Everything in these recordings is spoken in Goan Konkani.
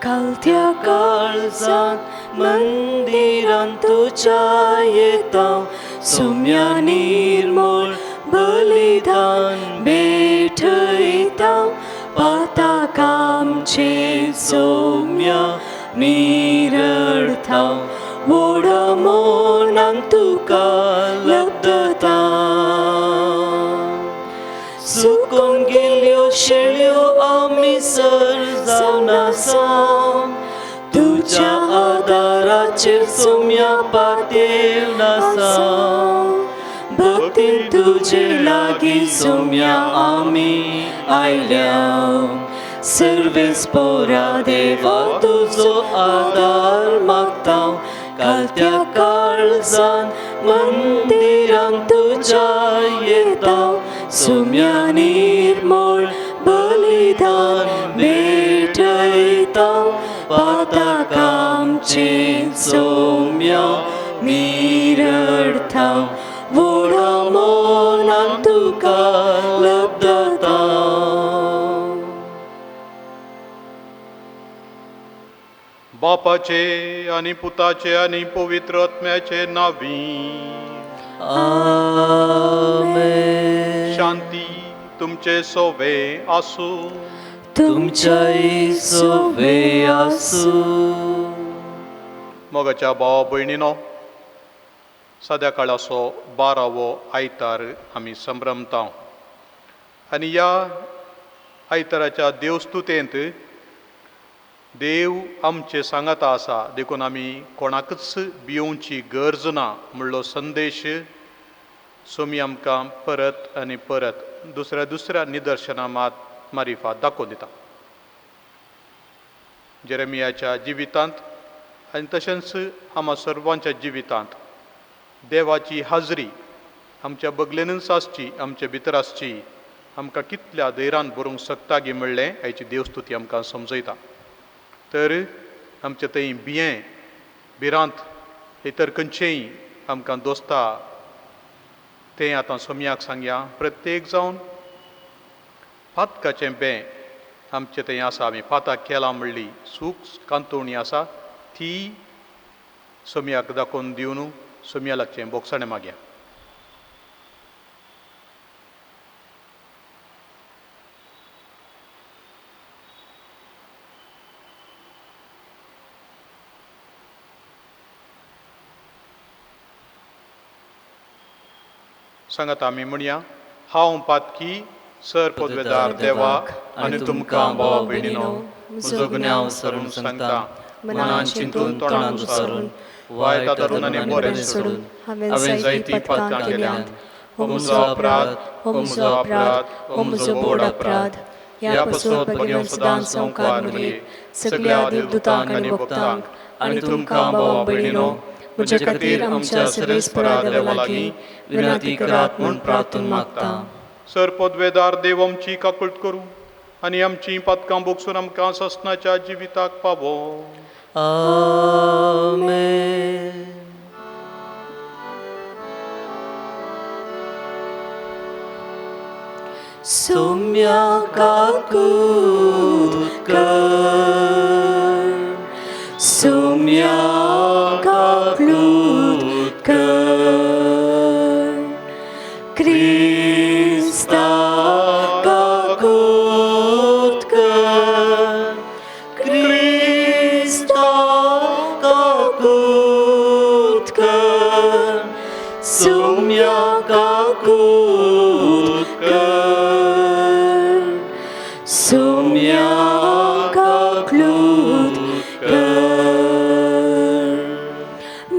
कालत्या काळजान मंदिरान तुज्या येता सोम्या निर्मोळ बलिदान भेटयता पाताक आमचे सोम्या मिरडता व्हड मोनान तुका लब्धता सुकून गेल्यो शेळ्यो आमी सर जावन आसा तुज्या आदाराचेर सोम्या पातेवन आसा भक्तीन तुजे लागीं सोम्या आमी आयल्या सर्वेस पोरा देवा तुजो आदार मागता कालत्या काळजान मंदिरान तुज्या येता सोम्या निर्मोळ बलिदान भेटयता पाताक आमचे सोम्या मिरडता व्हड मोनान तुका लब्धता. बापाचे आनी पुताचे आनी पवित्र आत्म्याचे नांवी आमेन. शांती तुमचे सोवे आसूं. तुमच्याय सोवे आसूं. मोगाच्या भावा भयणीनो, सद्या काळाचो 12वो आयतार आमी संभ्रमता आनी ह्या आयताराच्या देवस्तुतेंत देव आमचे सांगाता आसा, देखून आमी कोणाकच भियोवची गरज ना म्हणलो संदेश सोमी आमकां परत आनी परत दुसऱ्या दुसऱ्या निदर्शनां मारिफात दाखोवन दिता. जेरेमियाच्या जिवितांत आनी तशेंच आमा सर्वांच्या जिवितांत देवाची हाजरी आमच्या बगलेनूच आसची, आमचे भितर आसची, आमकां कितल्या धैर्यान बरोवंक शकता गी म्हणलें हाची देवस्तुती आमकां समजयता. तर आमचे थंय भियें भिरांत इतर खंयचेय आमकां दोस्ता तें आतां सोमयाक सांगया. प्रत्येक जावन पातकाचें बें आमचें थंय आसा, आमी पाताक केलां म्हणली सूख कांतोवणी आसा ती सोमयाक दाखोवन दिवन सोमया लागचें बोगसाणें मागया. सांगात आमी म्हणया, हांव पातकी सर पदवेदार देवाक आनी तुमकां भावा भयणीनो म्हजो गुन्यांव सरून सांगता, मनान चिंतून तोंडान उचारून वायट धरून आनी बरें सोडून हांवें जायतीं पातकां केल्यांत. हो म्हजो अपराध, हो म्हजो अपराध, हो म्हजो बोड अपराध. ह्या पसून भगेवन सदांच संवकार मुरये सगळ्या देवदूतांक आनी भक्तांक आनी तुमकां भावा भयणीनो म्हजे खातीर आमच्या सर्वेस्परा देवा लागीं विनंती करात म्हूण प्रार्थून मागता. सर पदवेदार देव आमची काकूट करूं आनी आमची पातकां भोगसून आमकां ससनाच्या जिविताक पावो. आमेन. सोम्या काकूट कर, सोम्या काकूट कर, क्रिस्ता काकूट कर, क्रिस्ता काकूट कर, सोम्या काकूट कर, सोम्या काकूट कर.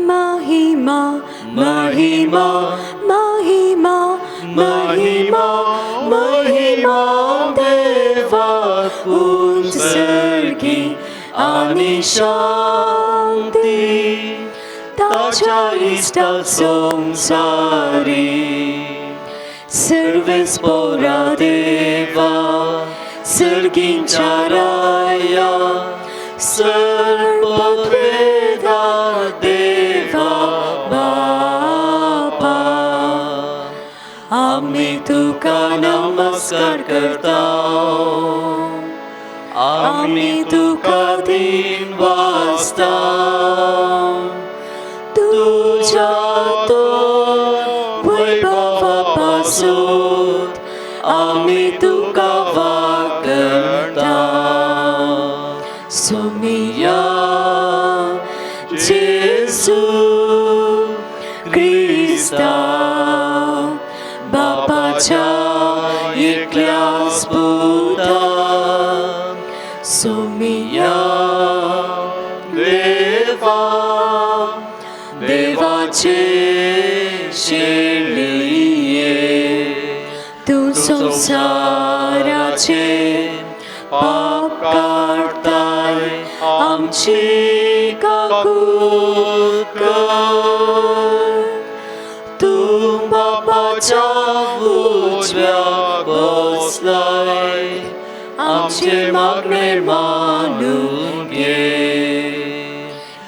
महिमा महिमा महिमा महिमा महिमा देवा उत्सर्गी आनी शांती ताच्या इश्टा संसारी. सर्वेस्पोरा देवा सर्गींच्या राया सर्ववेदा देवा बापा आमी तुका नमस्कार करता, आमी तुका दिन वाजता तुज्या तो वैभवा पासून आमी तुका वागता सोमिया जेजू क्रिस्ता बापाच्या एकल्याच पुता सोमिया देवा देवाचे शेळये तूं संवसाराचे पाप काडताय आमची काकूत कर तूं बापाच्या उजव्या बसलाय आमचे मागणे मानून घे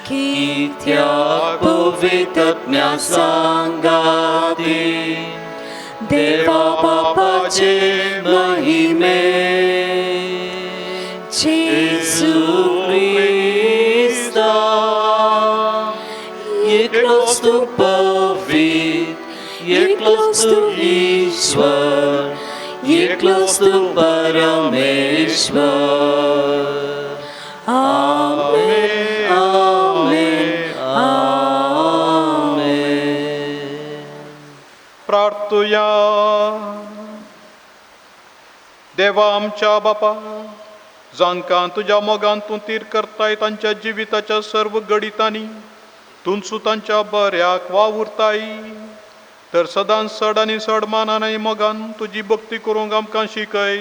कित्याक पवित्रत्म्या सांगाती देवा बापाचे महिमे जेजू क्रिस्ता एकलोच तूं पवित्र एकलोच तूं ईश्वर एकलोच तूं परमेश्वर आमेन आमेन आमेन. प्रार्थुया. देवा आमच्या बापा जांकां तुज्या मोगान तूं तीर करताय तांच्या जिविताच्या सर्व गडितांनी तूंच तांच्या बऱ्याक वावुरताय तर सदांच चड आनी चड मानान आनी मोगान तुजी भक्ती करूंक आमकां शिकय.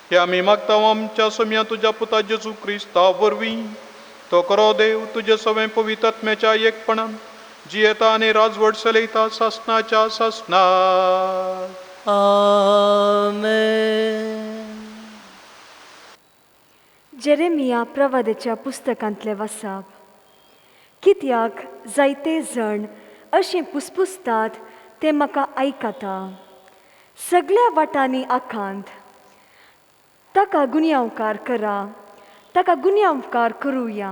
हे आमी मागता आमच्या सोम्या तुज्या पुता जेजू क्रिस्ता वरवीं. तो करो देव तुजे सवें पवित्र आत्म्याच्या एकपणान जियेता आनी राजवट चलयता सासनाच्या सासना. आमेन. जेरेमिया प्रवादाच्या पुस्तकांतले वासाप. कित्याक जायते जण अशें पुसपुसतात ते म्हाका आयकता सगळ्या वाटांनी आखांत ताका गुन्यांवकार करा ताका गुन्यांवकार करुया.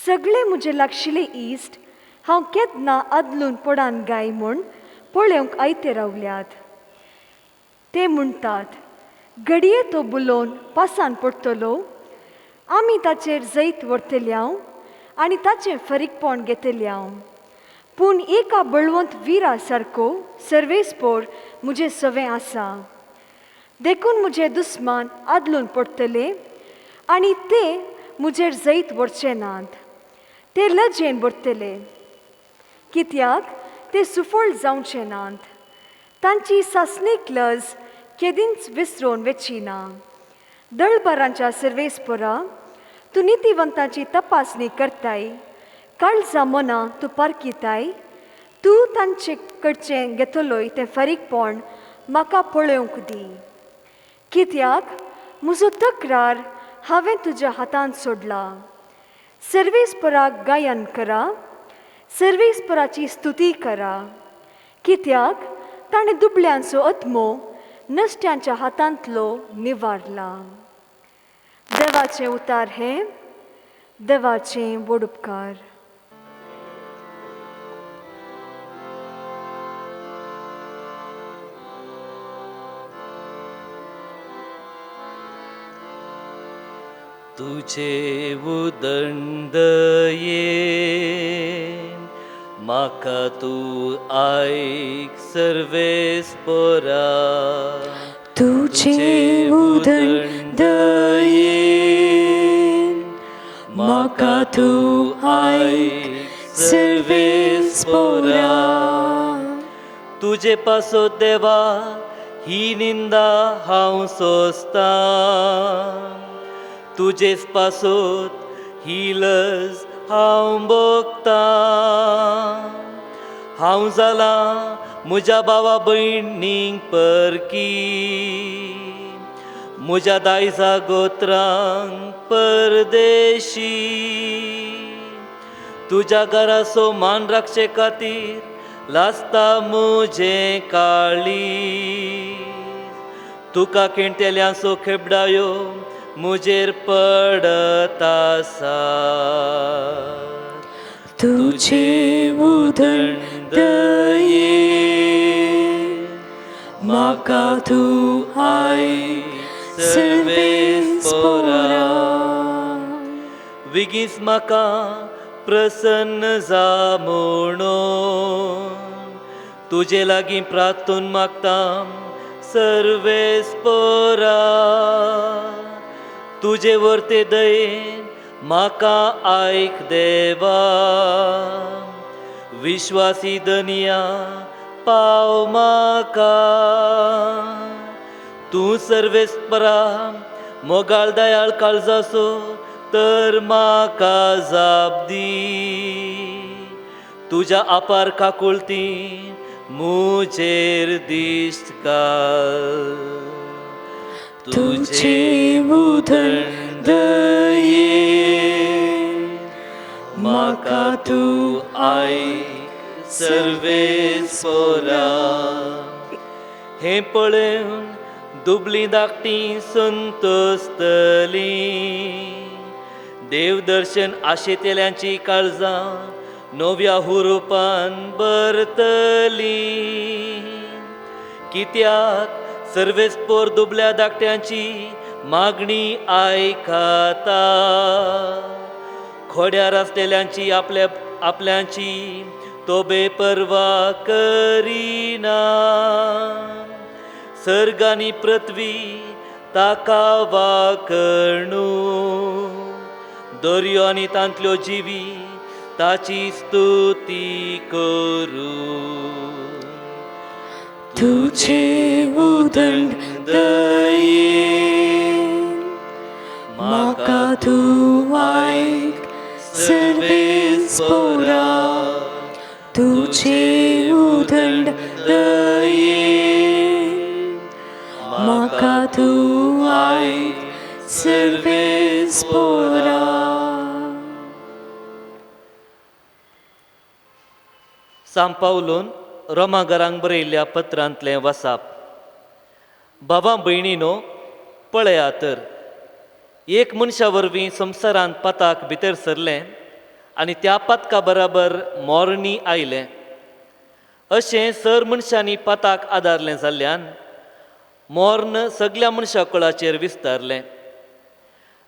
सगळे म्हजे लागशिल्ले इश्ट हांव केन्ना आदलून पडान गाय म्हूण पळोवंक आयते रावल्यात. ते म्हणटात घडये तो बुलोवन पासान पडटलो आमी ताचेर जैत व्हरतले हांव आनी ताचें फारीकपण घेतलें हांव. पूण एका बळवंत विरा सारको सर्वेस्पोर म्हजें सवें आसा देखून म्हजे दुस्मान आदलून पडटले आनी ते म्हजेर जैत व्हरचे नात. ते लजेन भरतले कित्याक ते सुफळ जावचे नात. तांची सासणीक लज केदींच विसरून वेची ना. दळबारांच्या सर्वेस्पोरा तूं नितीवंताची तपासणी करताय काळजा मनां तूं पारखिताय तूं तांचे कडचें घेतलोय तें फारीकपण म्हाका पळोवंक दी. कित्याक म्हजो तक्रार हांवें तुज्या हातांत सोडला. सर्वेस्पराक गायन करा सर्वेस्पराची स्तुती करा. कित्याक ताणें दुबळ्यांचो आत्मो नश्ट्यांच्या हातांतलो निवारला. देवाचें उतार हें देवाचें व्हड उपकार. तुझे उदंडये म्हाका तूं आयक सर्वेस्पोरा. तुझे उदंडये म्हाका तूं आयक सर्वेस्पोरा. तुजे पासत देवा ही निंदा हांव सोंसतां तुजेच पासत ही लज हांव भोगतां. हांव जालां म्हज्या भावा भयणींक परकी म्हज्या दायजा गोत्रांक परदेशी. तुज्या घराचो मान राखचे खातीर लासता म्हजें काळीज. तुका खेणटेल्यांचो खेबडायो म्हजेर पडत आसा. तुझे उदंड दयेन म्हाका तूं आयक सर्वेस्पोरा. विगीस म्हाका प्रसन्न जा म्हणून तुजे लागीं प्रार्थून मागता सर्वेस्पोरा. तुजे वर्ते दयेन म्हाका आयक देवा, विश्वासी दनिया पाव म्हाका. तूं सर्वेस्परा मोगाळ दयाळ काळजाचो तर म्हाका जाप दी. तुज्या आपार काकुळतीन म्हजेर दिश्ट घाल. तुझे उदंड दयेन म्हाका तूं आयक सर्वेस्पोरा. हें पळोवन दुबलीं धाकटीं संतोसतलीं, देवदर्शन आशेतेल्यांची काळजां नव्या हुरुपान भरतलीं. कित्याक सर्वेस्पोर दुबल्या धाकट्यांची मागणी आयकता, खोड्यार आसलेल्यांची आपल्या आपल्यांची तो बेपर्वा करिना. सर्ग आनी पृथ्वी ताका वाकणू, दर्यो आनी तांतल्यो जिवी ताची स्तुती करूं. तुझे उदंड दयेन म्हाका तूं आयक सर्वेस्पोरा. तुझे उदंड दयेन म्हाका तूं आयक सर्वेस्पोरा. सांपावलून रोमाघरांक बरयल्ल्या पत्रांतलें वसाप. बाबा भयणीनो, पळया तर एक मनशा वरवीं संवसारांत पाताक भितर सरलें आनी त्या पातका बराबर मोरणी आयलें. अशें सर मनशांनी पाताक आदारलें जाल्ल्यान मोर्न सगल्या मनशा कुळाचेर विस्तारलें.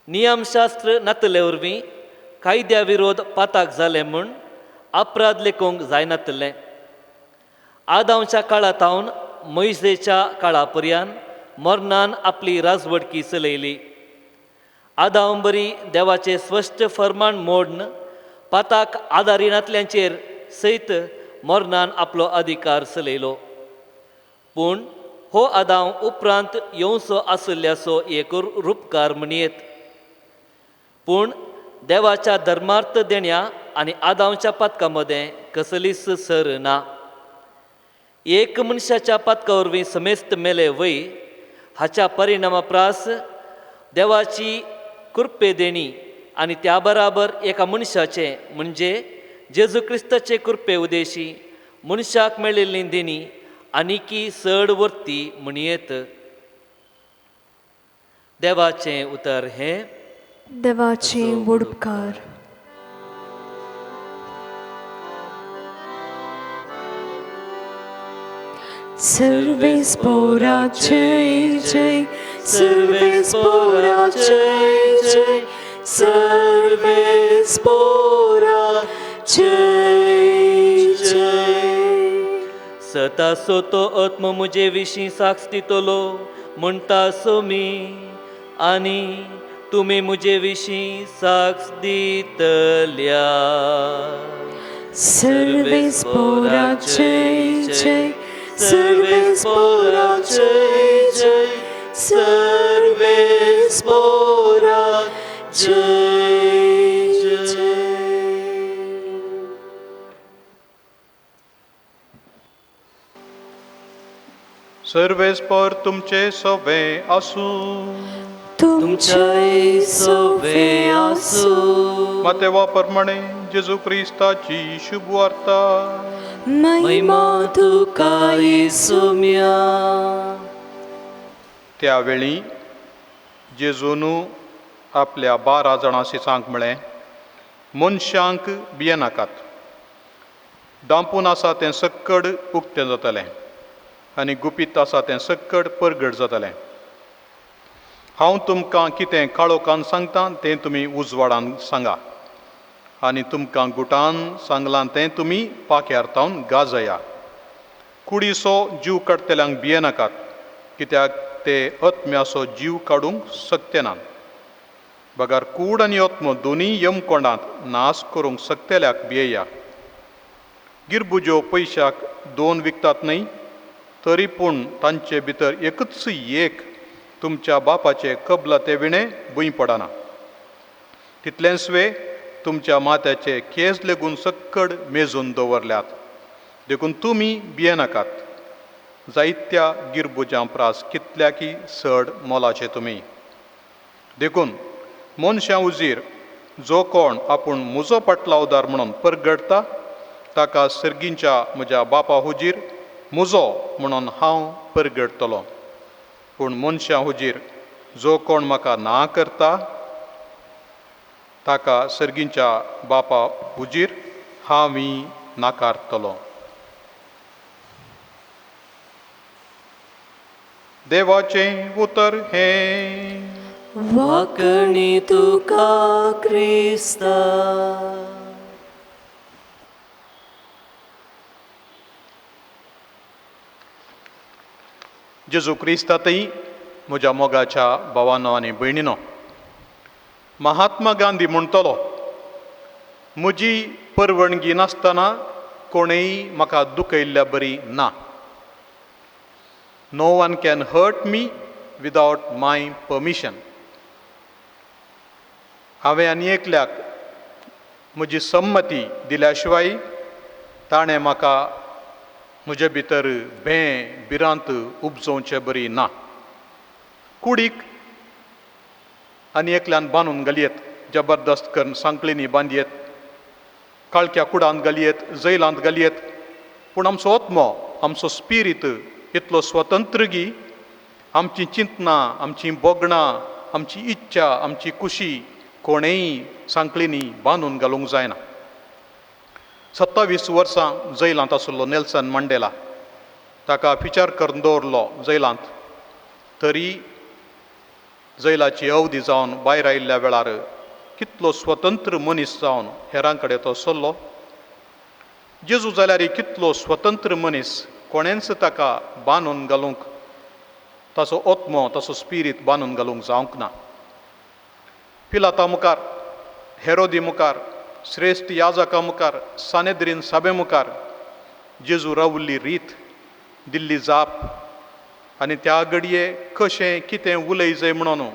नियमशास्त्र नातले वरवीं कायद्या विरोध पाताक जालें म्हूण अपराध लेखूंक जायनातलें. आदांवच्या काळा थावन मोयजेच्या काळा पर्यान मरणान आपली राजवटकी चलयली. आदांव बरी देवाचें स्पश्ट फर्माण मोडन पाताक आदारिनातल्यांचेर सयत मरणान आपलो अधिकार चलयलो. पूण हो आदांव उपरांत येवचो आशिल्ल्याचो एक रुपकार म्हणयेत. पूण देवाच्या धर्मार्थ देण्या आनी आदांवच्या पातका मदें कसलीच सर ना. एक मनशाच्या पातका वरवीं समेस्त मेले वय हाच्या परिणामा प्रास देवाची कृपे देणी आनी त्या बराबर एका मनशाचे म्हणजे जेजू क्रिस्ताचे कृपे उदेशी मनशाक मेळिल्ली देणी आनीकी चड वर्ती म्हणयेत. देवाचें उतर हें देवाचें वडपकार. सर्वेस्पोरा जय जय, सर्वेस्पोरा जय जय, सर्वेस्पोरा जय जय. सतासो तो आत्म म्हजे विशीं साक्ष दितलो म्हणटा सोमी, आनी तुमी म्हजे विशीं साक्ष दितल्या. सर्वेस्पोरा जय जय, सर्वेस्पोरा जय जय, सर्वेस्पोरा जय जय. सर्वेस्पोर तुमचे सोबे आसूं. तुमचेय सोबे आसूं. मातेवा प्रमाणे जेजू क्रिस्ताची शुभ वार्ता. महिमा तुका येसुम्या. त्यावेळी जेजून आपल्या 12 जाणां शिसांक म्हळें, मनशांक भियेनाकात, दांपून आसा तें सक्कड उक्तें जातलें आनी गुपीत आसा तें सक्कड परगट जातलें. हांव तुमकां कितें काळोखान सांगता तें तुमी उजवाडान सांगा आनी तुमकां गुटान सांगलां तें तुमी पाक्यार तावन गाजया. कुडीचो जीव काडटल्यांक भियेनाकात, कित्याक ते आत्म्याचो जीव काडूंक शकते नात, बगर कूड आनी आत्मो दोनूय यमकोंडांत नाश करूंक शकतल्याक भियेया. गिरबुज्यो पयशाक 2 विकतात न्हय, तरी पूण तांचे भितर एकूच एक तुमच्या बापाचे कबलाते विणें भूंय पडना. तितलेंच वे तुमच्या माथ्याचे केंस लेगून सक्कड मेजून दवरल्यात, देखून तुमी भियेनाकात. जायत्या गिरबुजां प्रास कितल्याकी चड मोलाचे तुमी. देखून मनशां उजीर जो कोण आपूण म्हजो पाटलावदार म्हणून परगटता ताका सर्गींच्या म्हज्या बापा हुजीर म्हजो म्हणून हांव परगटतलो. पूण मनशां हुजीर जो कोण म्हाका ना करता ताका सर्गींच्या बापा हुजीर हांव नाकारतलो. देवाचें उतर हें. वाकणी तुका क्रिस्ता. जेजू क्रिस्तातय म्हज्या मोगाच्या भावानो आनी भयणीनो, महात्मा गांधी म्हणटलो, म्हजी परवणगी नासतना कोणेय म्हाका दुखयल्ल्या बरी ना. No one can hurt me without my permission. हांवें आनी एकल्याक म्हजी संमती दिल्या शिवाय ताणें म्हाका म्हजे भितर भें भिरांत उपजोवचे बरी ना. कुडीक आनी एकल्यान बांदून घालयेत, जबरदस्त करून सांकळींनी बांदयेत, काळख्या कुडांत घालयेत, जैलांत घालयेत, पूण आमचो आत्मो, आमचो स्पिरीत इतलो स्वतंत्र गी आमची चिंतनां, आमची भोगणां, आमची इच्छा, आमची खुशी कोणेय सांकळींनी बांदून घालूंक जायना. 27 वर्सां जैलांत आशिल्लो नेल्सन मंडेला, ताका विचार करून दवरलो जैलांत, तरी जैलाची अवधी जावन भायर आयिल्ल्या वेळार कितलो स्वतंत्र मनीस जावन हेरां कडेन तो सरलो. जेजू जाल्यार कितलो स्वतंत्र मनीस, कोणेंच ताका बांदून घालूंक, ताचो आत्मो, ताचो स्पिरीत बांदून घालूंक जावंक ना. पिलाता मुखार, हेरोदी मुखार, श्रेश्ठ याजका मुखार, सानेद्रीन सभे मुखार जेजू रावल्ली रीत, दिल्ली जाप आनी त्या घडये कशें कितें उलय जाय म्हणून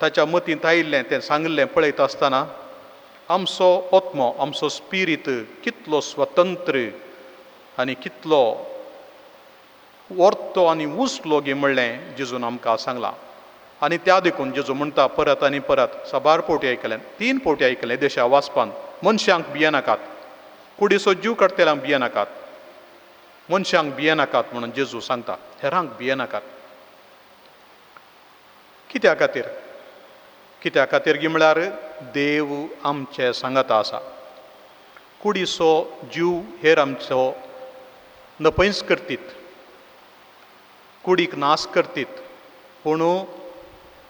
ताच्या मतींत आयिल्लें तें सांगिल्लें पळयता आसतना आमचो आत्मो, आमचो स्पिरीत कितलो स्वतंत्र आनी कितलो वर्तो आनी उंचलो गी म्हणलें जेजून आमकां सांगलां. आनी त्या देखून जेजू म्हणटा परत आनी परत, साबार पावटी आयकलें, 3 पावटी आयकलें देशा वाचपान, मनशांक भियेनाकात, कुडीचो जीव काडटल्यांक भियेनाकात, मनशांक भियेनाकात म्हणून जेजू सांगता, हेरांक भियेनाकात. कित्या खातीर? कित्या खातीर गी म्हळ्यार देव आमचे सांगाता आसा. कुडीचो जीव हेर आमचो नपयंच करतीत, कुडीक नाश करतीत, पूण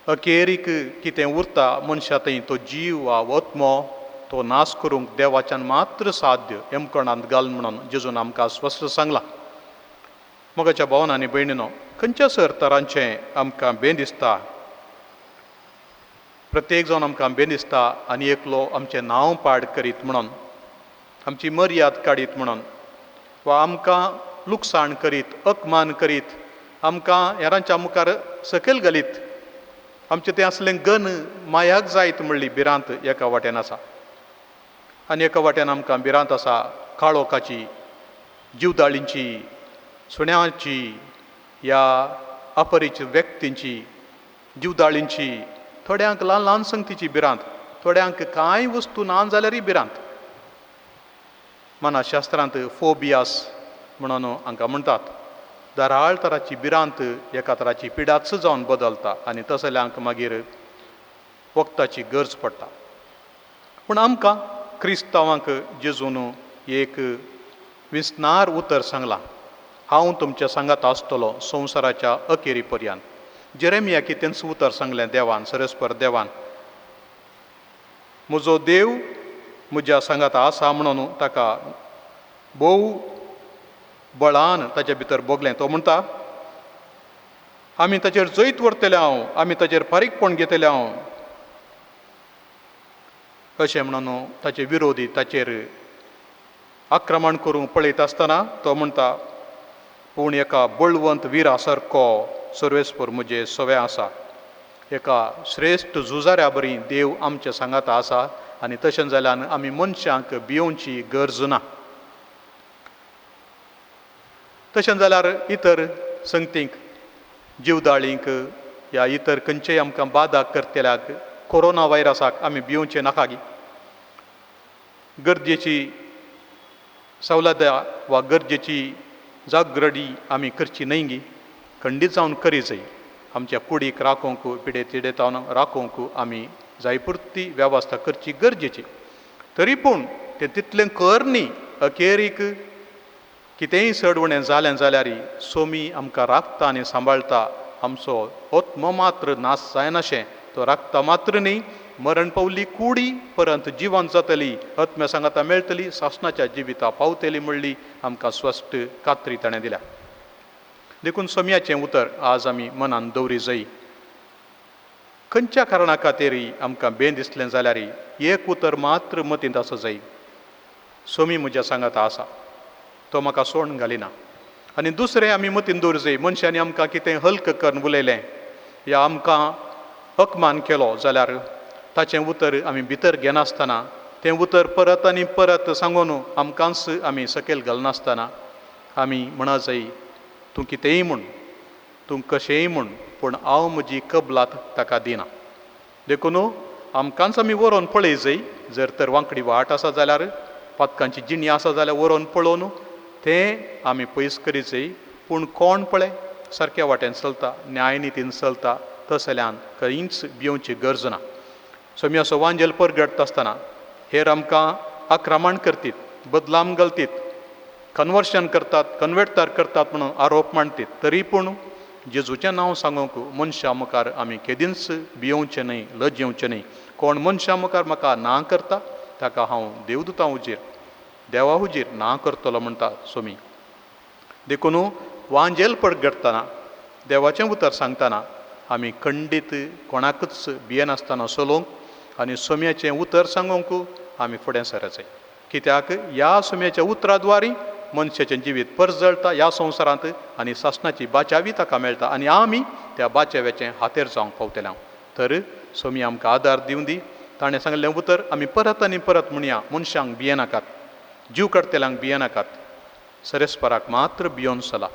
अखेरीक कितें उरता मनशा थंय तो जीव वा आत्मो तो नाश करूंक देवाच्यान मात्र साध्य यमकणांत घाल म्हणून जेजून आमकां स्पश्ट सांगलां. मोगाच्या भावन आनी भयणीनो, खंयच्या सर तरांचें आमकां भें दिसता, प्रत्येक जावन आमकां भें दिसता आनी एकलो आमचें नांव पाड करीत म्हणून, आमची मर्याद काडीत म्हणून, वा आमकां लुकसाण करीत, अपमान करीत, आमकां हेरांच्या मुखार सकयल घालीत, आमचें तें आसलें गन मायाक जायत म्हणली भिरांत एका वाटेन आसा. आनी एका वाटेन आमकां भिरांत आसा काळोखाची, जिवदाळींची, सुण्यांची, ह्या अपरिचित व्यक्तींची, जिवदाळींची, थोड्यांक ल्हान ल्हान संगतीची भिरांत, थोड्यांक कांय वस्तू ना जाल्यारय भिरांत. मनाशास्त्रांत फोबियास म्हणून हांकां म्हणटात. दराळ तराची भिरांत एका तराची पिडाच जावन बदलता आनी तसल्यांक मागीर वखदाची गरज पडटा. पूण आमकां क्रिस्तांवांक जेजून एक विस्नार उतर सांगलां, हांव तुमच्या सांगात आसतलो संवसाराच्या अखेरी पर्यंत. जेरेमियाक तेंच उतर सांगलें देवान, सरस्पर देवान, म्हजो देव म्हज्या सांगात आसा म्हणून ताका भोव बळान ताच्या भितर भोगलें. तो म्हणटा आमी ताचेर जैत व्हरतले हांव, आमी ताचेर फारीकपण घेतले हांव, अशें म्हणून ताचे विरोधी ताचेर आक्रमण करूंक पळयता आसतना तो म्हणटा पूण एका बळवंत विरा सारको सर्वेस्पर म्हजे सवे आसा, एका श्रेश्ठ झुजाऱ्या बरी देव आमच्या सांगाता आसा आनी तशें जाल्यान आमी मनशांक भियोवची गरज ना. तशें जाल्यार इतर संगतींक, जिवदाळींक या इतर खंयचेय आमकां बादा करतल्याक, कोरोना व्हायरसाक आमी भियोवचें नाका गी. गरजेची सवलत्या वा गरजेची जागरडी आमी करची न्हय गी, खंडीत जावन करी जाय. आमच्या कुडीक राखोवंक, पिडे तिडेतावन राखोवंक आमी जायपुरती वेवस्था करची गरजेची. तरी पूण तें तितलें कर न्ही, अखेरीक कितेंय चड उणें जालें जाल्यार सोमी आमकां राखता आनी सांबाळटा. आमचो आत्मो मात्र नाश जायनाशें तो राखता मात्र न्ही, मरण पावली कुडी परंत जिवन जातली, आत्म्या सांगाता मेळटली, सासणाच्या जिविता पावतली म्हणली आमकां स्पश्ट खात्री ताणें दिल्या. देखून सोम्याचें उतर आज आमी मनान दवरी जाय. खंयच्या कारणा खातीर आमकां बें दिसलें जाल्यार एक उतर मात्र मतींत आसूं जाय, सोमी म्हज्या सांगाता आसा, तो म्हाका सोण घालिना. आनी दुसरें आमी मतीन दवर जाय, मनशांनी आमकां कितें हल्क करून उलयलें या आमकां अपमान केलो जाल्यार ताचें उतर आमी भितर घेनासतना, तें उतर परत आनी परत सांगून आमकांच आमी सकयल घालनासतना आमी म्हणा जाय, तूं कितेंय म्हूण, तूं कशेंय म्हूण, पूण हांव म्हजी कबलात ताका दिना. देखून आमकांच आमी व्हरोन पळय जाय, जर तर वांकडी वाट आसा जाल्यार, पातकांची जिणी आसा जाल्यार व्हरोन पळोवन तें आमी पयस करी जाय. पूण कोण पळय सारक्या वाटेन चलता, न्यायनितीन चलता, तसल्यान खंयच भियोवची गरज ना. सोमी असो वांजेल परगटता आसतना हेर आमकां आक्रमण करतीत, बदलाम घालतीत, कन्वर्शन करतात, कन्वर्टर करतात म्हणून आरोप मांडटीत, तरी पूण जेजूचें नांव सांगूंक मनशां मुखार आमी केदींच भियोवचें न्हय, लजेवचें न्हय. कोण मनशां मुखार म्हाका ना करता ताका हांव देवदूतां हुजीर, देवा हुजीर ना करतलो म्हणटा सोमी. देखून वांजेल परगटतना, देवाचें उतर सांगतना आमी खंडीत कोणाकूच भियेनासतना चलोवंक आनी सोम्याचें उतर सांगूंक आमी फुडें सरचें. कित्याक ह्या सोम्याच्या उतरा द्वारी मनशाचें जिवीत परजळटा ह्या संवसारांत आनी सासणाची बाचावी ताका मेळटा आनी आमी त्या बाचाव्याचें हातेर जावंक पावतले. तर सोमी आमकां आदार दिवं दी. ताणें सांगलें उतर आमी परत आनी परत म्हणया, मनशांक भियेनाकात, जीव काडटल्यांक भियेनाकात, सरेस्पराक मात्र भियोन चला.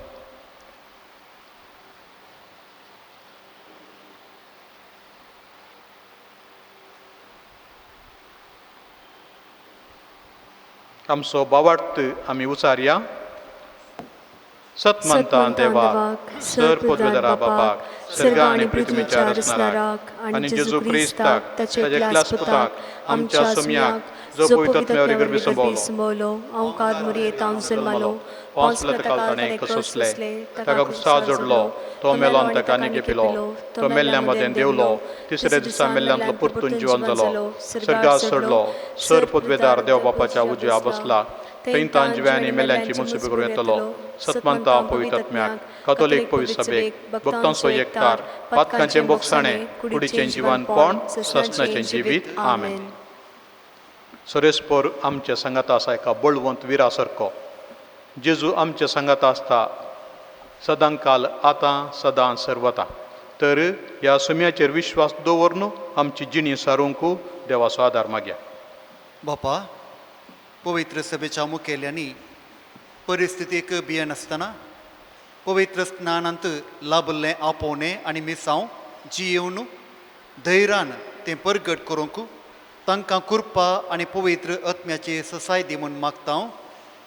आमचो बावार्थ आमी उचारया. सतमंता देवाक, सर पदवेदारा बापाक, सर्ग आनी पृथ्वीच्या रचणाराक आनी जेजू क्रिस्ताक ताच्या एकल्याच पुताक आमच्या सोम्याक, जो पवित्र आत्म्या वरवीं संभवलो, हांव मुरयेंत जल्मालो, पांच काल ताणें सोंसले, ताका गुस्सा जोडलो, तो मेलो आनी ताका आनी पिलो, तो मेल्ल्या मदें देवलो, तिसऱ्या दिसा मेल्ल्यांतलो परतून जिवन जालो, सर्गार सोडलो, सर पदवेदार देव बापाच्या उजव्या बसला, थंय तान जिव्यांनी मेल्ल्यांची मुन्सिपी करूं येतलो. सतमंता पवित्र आत्म्याक, कातोलीक पवित्र सभेक, भक्तांचो एकतार, पातकांचें बोगसाणें, कुडीचें जिवनपण, ससनाचें जिवीत. आमेन. सरेस्पर आमच्या सांगाता आसा एका बळवंत विरा सारको. जेजू आमच्या सांगाता आसता सदांकाल, आतां सदां सर्वता. तर ह्या सुम्याचेर विश्वास दवरून आमची जिणी सारूंक देवाचो आदार मागया. बापा, पवित्र सभेच्या मुखेल्यांनी परिस्थितीक भियेनासतना पवित्र स्नानांत लाभल्लें आपोवणें आनी मिसांव जियेवन धैर्यान तें परगट करूंक तांकां कृपा आनी पवित्र आत्म्याची ससाय दी म्हूण मागता.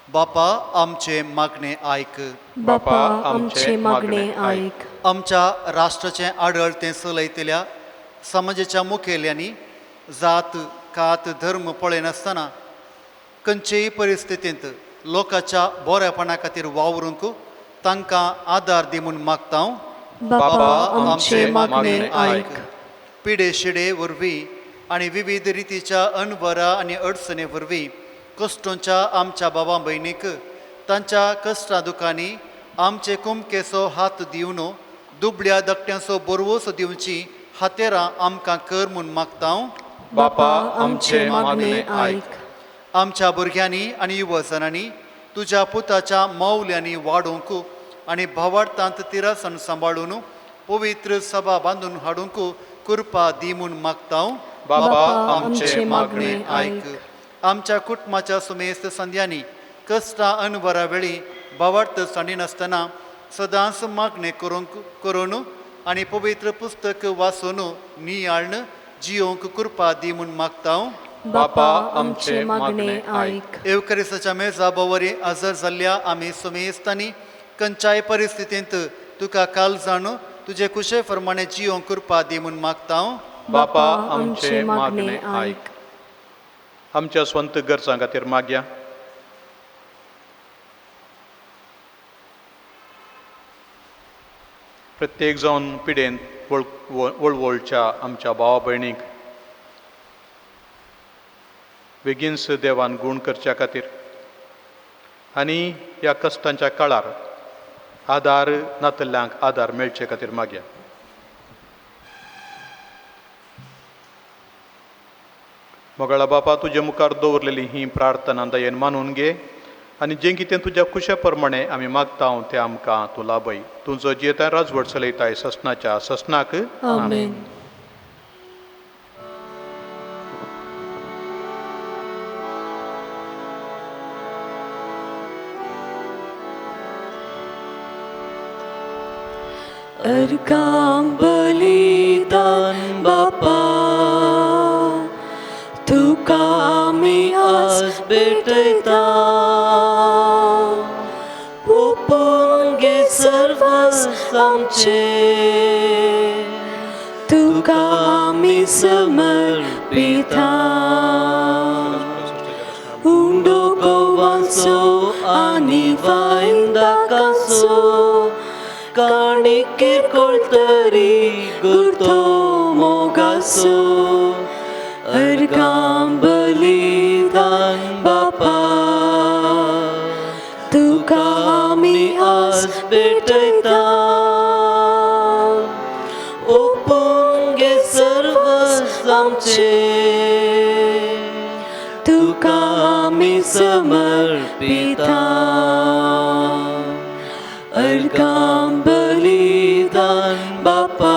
बापा आमचें मागणें आयक. बापा आमचें मागणें आयक. आमच्या राष्ट्राचें आडळ तें चलयतल्या समाजाच्या मुखेल्यांनी जात कात धर्म पळयनासतना खंयचेय परिस्थितींत लोकांच्या बरेपणा खातीर वावरूंक तांकां आदार दी म्हूण मागता. बापा आमचें मागणें आयक. पिडे शिडे वरवीं आनी विविध रितीच्या अणभरा आनी अडचणे वरवीं कश्टोंच्या आमच्या बाबा भयणीक तांच्या कश्टां दुखांनी आमचे कुमकेचो हात दिवन दुबळ्या धाकट्यांचो बरवसो दिवची हातेरां आमकां कर म्हूण मागता. बापा आमचें मागणें आयक. आमच्या भुरग्यांनी आनी युवजनांनी तुज्या पुताच्या मावल्यांनी वाडोवंक आनी भावार्थांत तिरासन सांबाळून पवित्र सभा बांदून हाडूंक कृपा दी म्हूण मागता. बापा आमचें मागणें आयक. आमच्या कुटुंबाच्या सुमेस्त संद्यांनी कश्टां अनवरा वेळी भावार्थ सांडिनासतना सदांच मागणें करूंक करून आनी पवित्र पुस्तक वाचून नियाळन जियोंक कृपा दी म्हूण मागता. बापा आमचें मागणें आयक. येवकरिसाच्या मेजा बवरी हजर जाल्ल्या आमी सुमेस्तांनी खंयच्याय परिस्थितींत तुका काल जाणू तुजे कुशे प्रमाणे जियोंक कृपा दी म्हूण मागता. बापा आमचें मागणें आयक. आमच्या स्वंत गरजां खातीर मागया. प्रत्येक जावन पिडेन वळवळच्या आमच्या भावा भयणीक बेगीनच देवान गूण करच्या खातीर आनी ह्या कश्टांच्या काळार आदार नातल्ल्यांक आदार मेळचे खातीर मागया. मोगाळा बापा, तुजे मुखार दवरलेली ही प्रार्थना दयेन मानून घे आनी जें कितें तुज्या कुशा प्रमाणे आमी मागता तें आमकां तूं लाभय. तुजो जियेता राजवट चलयताय ससनाच्या ससनाक. आमेन. अर्घां बलिदान बापा तुका आमी आज भेटयता. ओपून घे सर्वस्व आमचें तुका आमी समर्पिता. उंडो गोवांचो आनी वायन दाकाचो काणी किरकोळ तरी गुरतो मोगाचो. अर्घां बलिदान बापा तुका आमी आज भेटयता. ओपून घे सर्वस्व आमचें तुका आमी समर्पिता. अर्घां बलिदान बापा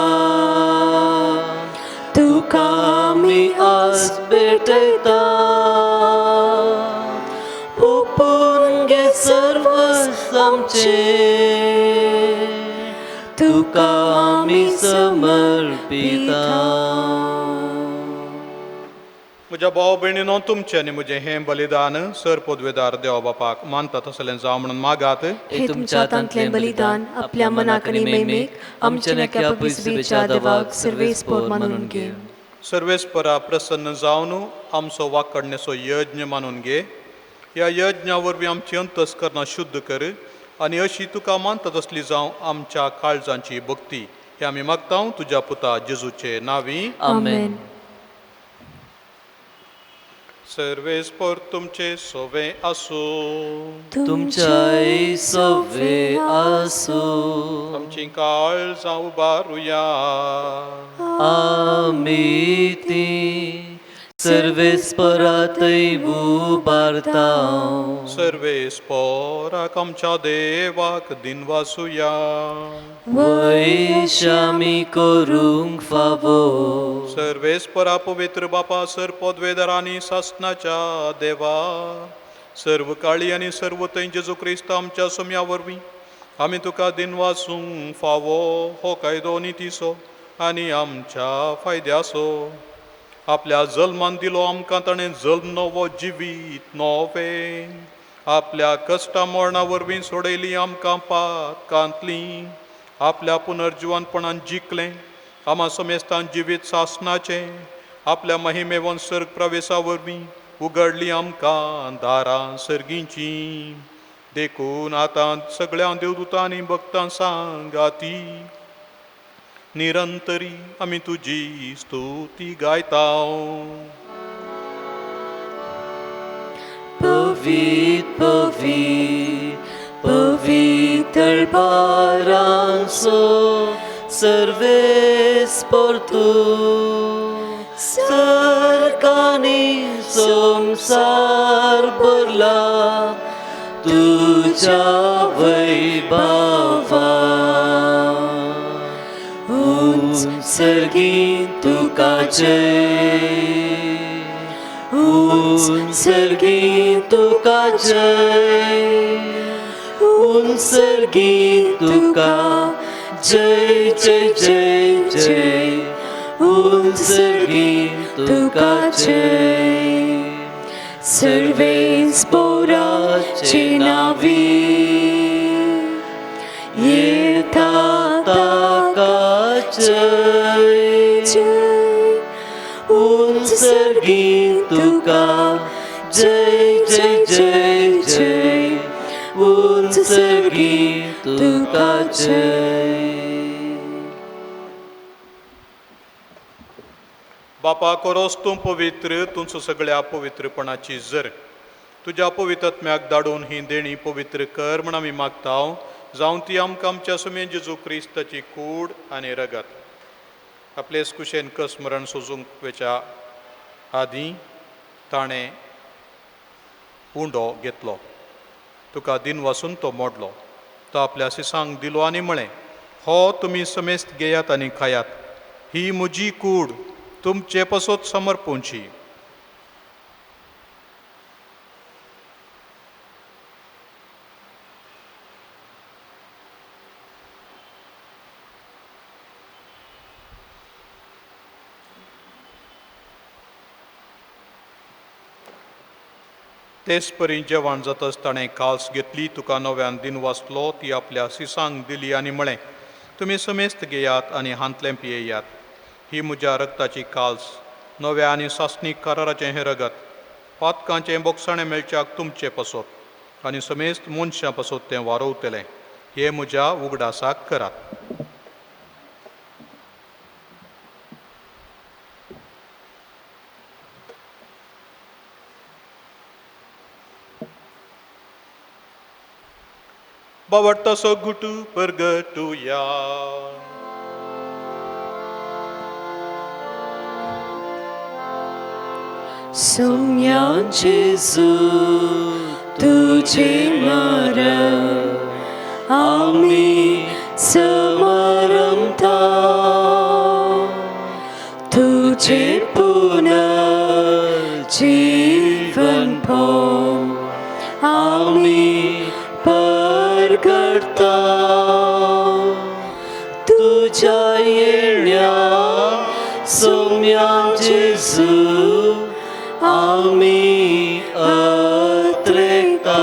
तुका आमी आज भेटयता. ओपून घे सर्वस्व आमचें तुका आमी समर्पिता. म्हज्या भाव भयणीनो, तुमचें आनी म्हजें हें बलिदान सर पदवेदार देवा बापाक मानता तसलें जावं म्हणून मागात. हे तुमच्या हातांतलें बलिदान आपल्या मनाक आनी मेमेक आमच्या नक्या पवित्रतेच्या देवाक सर्वेस्पोर मानून घे. सर्वेस्परा प्रसन्न जावन आमचो वाकडणेचो यज्ञ मानून घे. ह्या यज्ञा वरवीं आमची अंतस्करणां शुद्ध कर आनी अशी तुका मानता तसली जावं आमच्या काळजांची भक्ती. हे आमी मागता तुज्या पुता जेजूचे नांवी. आमेन. सर्वेस्पर तुमचे सोवे आसूं. तुमच्याय सोवे आसूं. आमची काळजां उबारुया. आमी ती सर्वेस्परातय उबारता. सर्वेस्पराक आमच्या देवाक दिनवासुया. वैशामी करूंक फावो. सर्वेस्परा पवित्र बापा सर पदवेदार आनी सासनाच्या देवा सर्व काळी आनी सर्व थंय जेजू क्रिस्त आमच्या सोम्या वरवीं आमी तुका दिनवासूंक फावो हो कायदो नितीचो आनी आमच्या फायद्याचो. आपल्या जल्मान दिलो आमकां ताणें जल्म नवो जिवीत नवें. आपल्या कश्टा मरणा वरवीं सोडयली आमकां पातकांतली. आपल्या पुनर्जिवनपणान जिखलें आमा समेस्तान जिवीत सासनाचें आपल्या महिमेवन सर्ग प्रवेशा वरवीं उगडली आमकां दारां सर्गींची. देखून आतां सगळ्या देवदूतांनी भक्तां सांगाती निरंतरी आमी तुजी स्तुती गायता. पवित्र पवित्र पवित्र पारांसो सर्वेस पोर्तु सरकानी संसार भरला तुझ्या वैभवा. उंच सर्गी तुका जय, उंच सर्गी तुका जय, उंच सर्गी तुका जय जय जय जय, उंच सर्गी तुका जय. सर्वेस पोराचे नावी येता ताका जय, जय, उंच सर्गी तुका जय जय जय जय, उंच सर्गी तुका जय. बापा कोरोस तूं पवित्र, तुमचो सगळ्या पवित्रपणाची जर तुज्या पवित्रत्म्याक धाडून ही देणी पवित्र कर म्हण आमी मागता, जावं ती आमकां आमच्या सुमे जेजू क्रिस्ताची कूड आनी रगत. आपलेच कुशेन कसमरण सोजूंक वेच्या आदीं ताणें उंडो घेतलो, तुका दिन वासून तो मोडलो, तो आपल्या सिसांक दिलो आनी म्हळें, हो तुमी समेस्त घेयात आनी खायात, ही म्हजी कूड तुमचे पसत समर्पूंची. तेच परी जेवण जातच ताणें काल्स घेतली, तुका नव्यान दिन वाचलो, ती आपल्या सिसांक दिली आनी म्हळें, तुमी समेस्त घेयात आनी हांतलें पियेयात, ही म्हज्या रक्ताची काल्स, नव्या आनी सासणीक कराराचें हें रगत, पातकांचें बोगसाणें मेळच्याक तुमचें पसत आनी समेस्त मनशां पसत तें वारोवतलें, हें म्हज्या उगडासाक करात. बावडतासो गुटू परगटुया. सोम्या जेजू तुझे मरण आमी समरमता, तुझे पुनर्जीवन भो आमी परगटता, तुझ्या येण्या सोम्या जेजू आमी अत्रेता.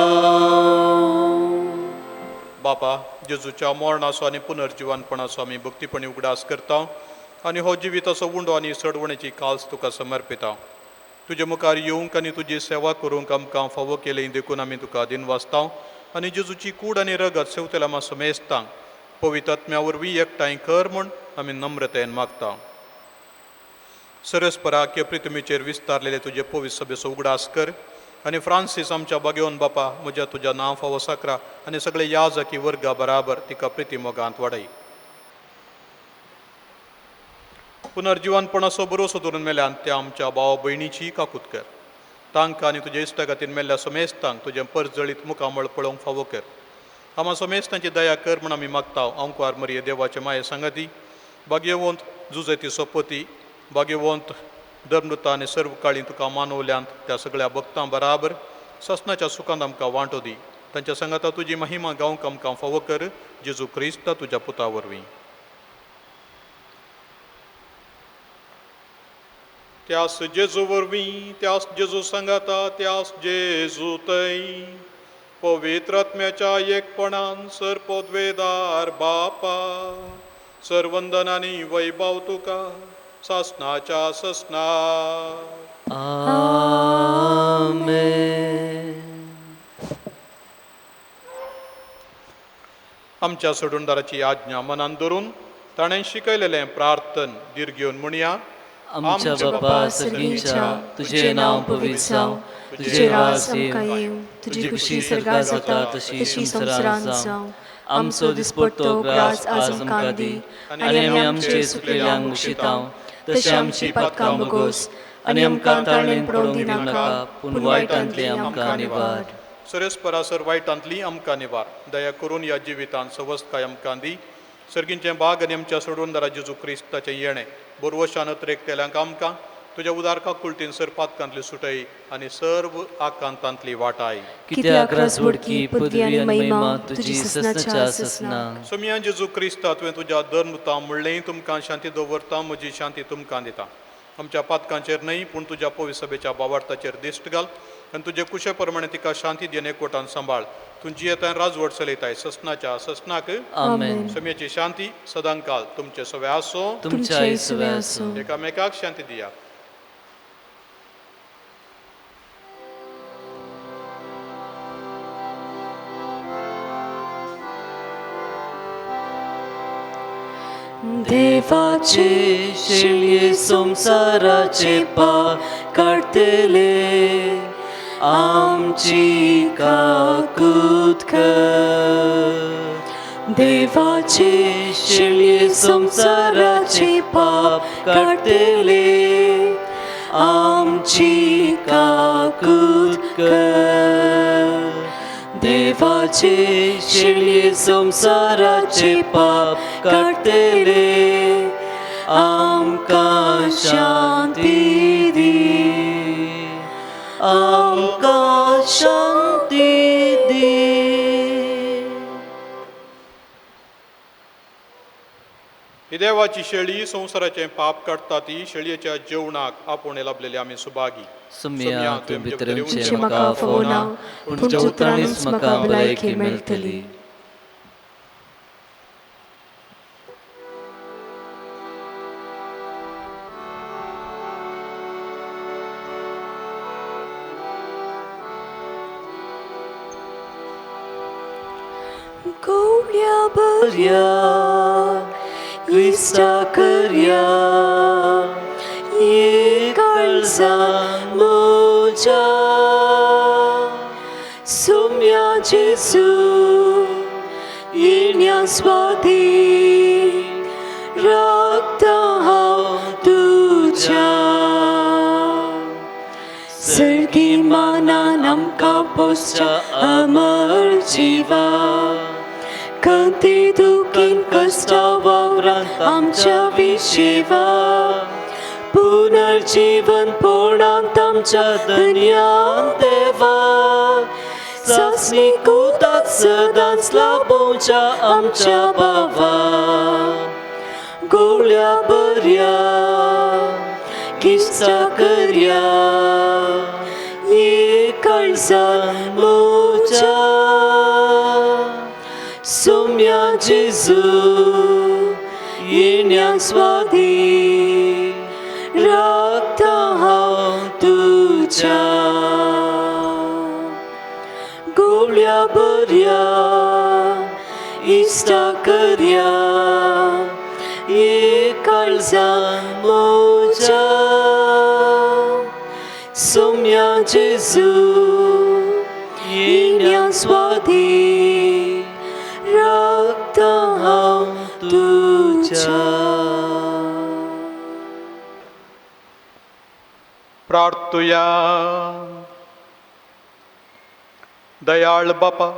बापा, जेजूच्या मरणाचो आनी पुनर्जिवनपणाचो आमी भक्तीपणी उगडास करता आनी हो जिविताचो उंडो आनी सडवणेची काल्स तुका समर्पिता. तुजे मुखार येवंक आनी तुजी सेवा करूंक आमकां फावो केली देखून आमी तुका दिनवासता आनी जेजूची कूड आनी रगत सेवतेल्या आमा समेस्तांक पवित्र आत्म्या वरवीं एकठांय कर म्हूण आमी नम्रतेन मागता. सरस्पराक्य पृथ्वीचेर विस्तारलेले तुजे पवित्र सभेचो उगडास कर आनी फ्रांसीस आमच्या बागेवन बापा म्हज्या तुज्या नांव फावो साकरा आनी सगळे याजकी वर्गा बराबर तिका प्रिती मोगांत वाडय. पुनर्जिवनपणाचो भरोसो धरून मेल्यान त्या आमच्या भाव भयणीची काकूत कर, तांकां आनी तुज्या इश्टागतीन मेल्ल्या समेस्तांक तुजें परजळीत मुखामळ पळोवंक फावो कर. आमा समेस्तांची दया कर म्हूण आमी मागता. अंकुवार मरिये देवाचे माये सांगाती, भाग्यवंत जुजेती सोपती, भाग्यवंत धर्मदूता आनी सर्व काळी तुका मानवल्यांत त्या सगळ्या भक्तां बराबर ससनाच्या सुखांत आमकां वांटो दी. तांच्या सांगाता तुजी महिमा गावंक आमकां फावो कर, जेजू क्रिस्त तुज्या पुता वरवीं. त्यास जेजू वरवीं, त्यास जेजू सांगाता, त्यास जेजू तै पवित्र आत्म्याच्या एकपणान सर पदवेदार बापा सर्वंदन आनी वैभव तुका सासनाच्या ससना. आमेन. आमच्या सोडूनदाराची आज्ञा मनान धरून ताणें शिकयलेलें प्रार्थन धीर घेवन म्हणया. आमच्या बापा सर्गीच्या, तुजें नांव पवित्र जावं, तुजें राज येवं, तुजी खुशी सर्गात जाता तशी संवसारांत जावं. आमचो दिसपट्टो ग्रास आज आमकां दी, आनी आमी आमचे चुकलेल्यांक मुशितांव तशें आमची पातकां मुगोस, आनी आमकां ताळणेन पडोवंक दिनाका, पूण वायटांतलें आमकां निवार. सरेस्परासर वायटांतली आमकां निवार. दया करून ह्या जिवितांत सवस्तकाय आमकां दी. सर्गींचें बाग आनी आमच्या सोडूनदारा जेजू क्रिस्ताचें येणें बोरवशान अत्रेकतेल्यांक आमकां तुज्या उदार काकुळटीन सर पातकांतली सुटय आनी सर्व आकांतांतली वाटाय. कित्याक राजवडकी पदवी आनी महिमा तुजी ससनाच्या ससना. सोमया जेजू क्रिस्ता, तुवें तुज्या धर्मता म्हणलें, तुमकां शांती दवरता, म्हजी शांती तुमकां दिता. आमच्या पातकांचेर न्हय पूण तुज्या पवित्र सभेच्या बावार्थाचेर दिश्ट घाल आनी तुजे कुशे प्रमाणे तिका शांती दी आनी एकवटान सांबाळ. तूं जियेताय राजवट चलयताय ससनाच्या ससनाक. आमेन. सोमयाची शांती सदांकाल तुमचे सवे आसूं, तुमच्याय सवे आसूं. एकामेकाक शांती दिया. देवाचे शेळये संवसाराचे पाप काडटले, आमची काकूत कर. देवाचे शेळये संवसाराचे पाप काडटले, आमची काकूत कर. देवाचे शेळये संवसाराचे पाप काडटले, आमकां शांती दी, आमकां शांती दी. ही देवाची शेळी संवसाराचें पाप काडटा ती शेळयेच्या जेवणाक आपोवणें लाभलेली आमी सुभागी. सुम्या, तूं भितर येवचें म्हाका फावना, पूण तुज्या उतरांनीच म्हाका भलायकी मेळटली. गोळ्या बऱ्या क्रिस्ता करया, ये काळजान म्हज्या. सोम्या जेजू येण्या स्वाधीन राखता हांव तुज्या. सर्गी मानान आमकां पोसच्या अमर जिवा, कंती दुखीन कश्टा वावरांत आमच्या विशेवा. पुनर्जीवन पोणांत आमच्या धन्यान देवा, सासणी कुतात सदांच लाभोवच्या आमच्या बाबा. गोळ्या बऱ्या किस्ता करया, ये काळजान म्हज्या. सोम्या जेजू येण्या स्वाधीन राखता हांव तुज्या. गोळ्या बऱ्या इश्टा करया, ये काळजान म्हज्या. सोम्या जेजू येण्या स्वाधीन राखता हांव तुज्या. प्रार्थुया. दयाळ बापा,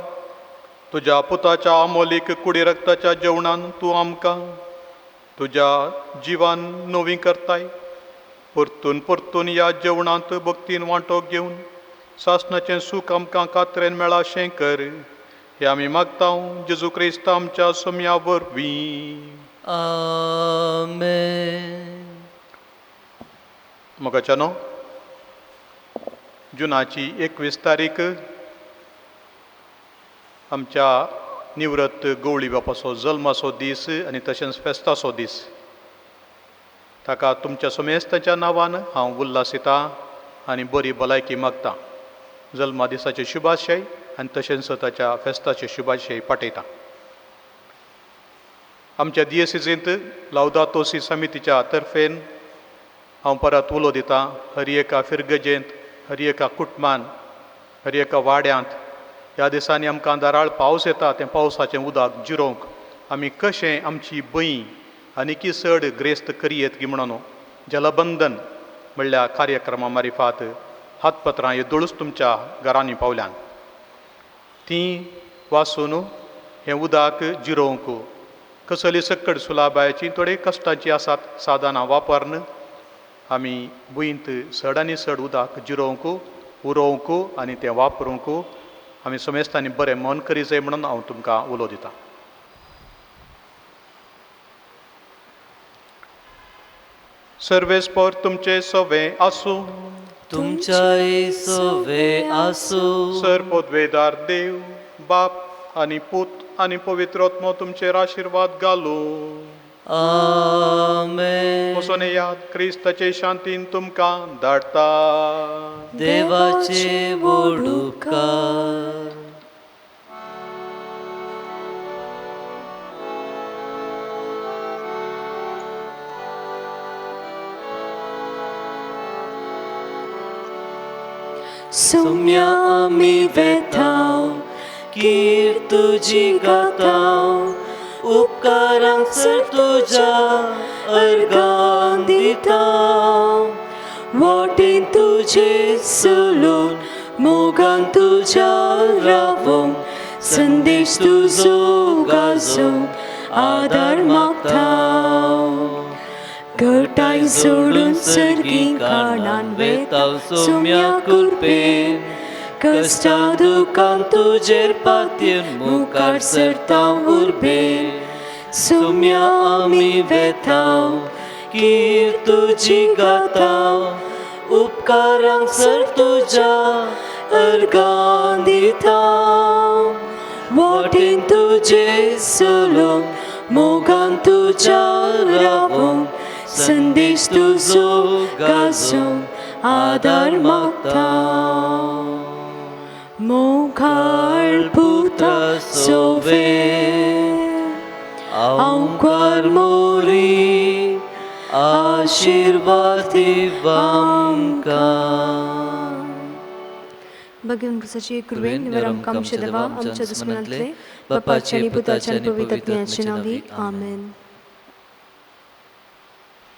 तुज्या पुताच्या अमोलीक कुडी रक्ताच्या जेवणान तूं आमकां तुज्या जिवान नवी करताय. परतून परतून ह्या जेवणांत भक्तीन वांटो घेवन सासणाचें सूख आमकां कात्रेन मेळाशें कर, हें आमी मागता जेजू क्रिस्त आमच्या सोम्या वरवीं. आमेन. मोगाच्यानो, जुनाची 21 तारीख आमच्या निवृत्त गवळी बापाचो जल्माचो दीस आनी तशेंच फेस्ताचो दीस. ताका तुमच्या समेस्ताच्या नांवान हांव उल्हासिता आनी बरी भलायकी मागता. जल्मा दिसाचे शुभाशय आनी तशेंच ताच्या फेस्ताचे शुभाशय पाठयता. आमच्या दियेसिजींत लावदातो सी समितीच्या तर्फेन हांव परत उलो दितां. हर एका फिरगजेंत, हर एका कुटुंबान, हर एका वाड्यांत ह्या दिसांनी आमकां दाराळ पावस येता, तें पावसाचें उदक जिरोवंक आमी कशें आमची बंय आनीकी चड ग्रेस्त करयेत गी म्हणून जलबंधन म्हणल्यार कार्यक्रमा मारिफात हातपत्रां येदोळूच तुमच्या घरांनी पावल्यान तीं वाचून हें उदक जिरोवंक कसली सक्कड सुलाबायाची थोडे कश्टाची आसात साधनां वापरून आमी भुंयंत चड आनी चड उदक जिरोवंक उरोवंक आनी तें वापरूंक आमी समेस्तांनी बरें मन करी जाय म्हणून हांव तुमकां उलो दितां. सर्वेस्पर तुमचे सवे आसूं. तुमच्याय सवे आसूं. सर पदवेदार देव बाप आनी पूत आनी पवित्र आत्मो तुमचेर आशिर्वाद घालूं. आमेन. वचोन याद क्रिस्ताचे शांतीन तुमकां धाडटा. देवाचे वोडुकार. सुम्या आमी वेताव कीर तुजी गाताव उपकारांक सर तुज्या अर्गां दिता. वाटेन तुजे चलून मोगान तुज्या रावोंक संदेश तुजो गाजोवंक आदार मागता. घटाय सोडून सर्गी कारणान वेताव सुम्या कृपेन कश्टा दुकान तुजेर पातयेन मुखार सरता उर्बेन. सुम्या आमी वेताव कीर तुजी गाताव उपकारांक सर तुज्या अर्गां दिता. वाटेन तुजे चलूंक मोगान तुज्या रावोंक संदेश तुजो गाजोवंक आदार मागता. मोगाळ पुता सोवे आंकार मोरी आशिर्वाद दिवामकां. भगवान क्रिस्ताचे कृपेन निवर आमकां आमच्या देवा आमच्या दुस्मनांतले बापाच्या आनी पुताच्या आनी पवित्र आत्म्याच्या नांवी आमेन.